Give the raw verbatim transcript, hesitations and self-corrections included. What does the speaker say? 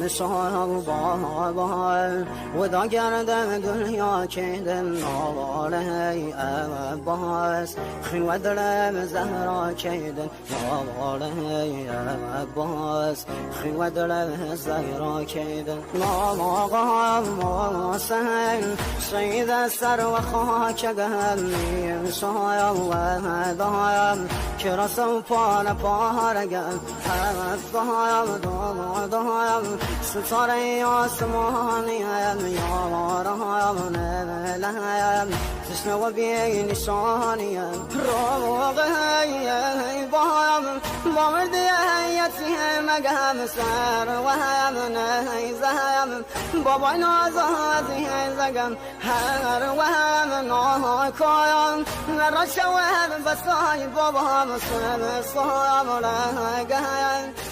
Şahi Əbas, vədə gərdə dınyo kedən, navəy Əbas, xınvə dılım zəhro kedən, navəy Əbas, xınvə dılım zəhro kedən. Navəy Həsən, şəhidə sərvə xakəgən, şahi vədəyən, kirə səv panə parəgən. Həvəs dayəm, dolo dayəm, sıçarə osmaniyəm, yavarayəm, nələyəm, tışnə və binişaniyəm. Roğey, ey, bayəm, bamır diyə yətimə qəm, sərvəyəm, neyzəyəm, babay nazə əzizə qəm. Hər vəm nahakayəm, nərəşəvəm bəsay babam, səm sayəm rəqəyəm.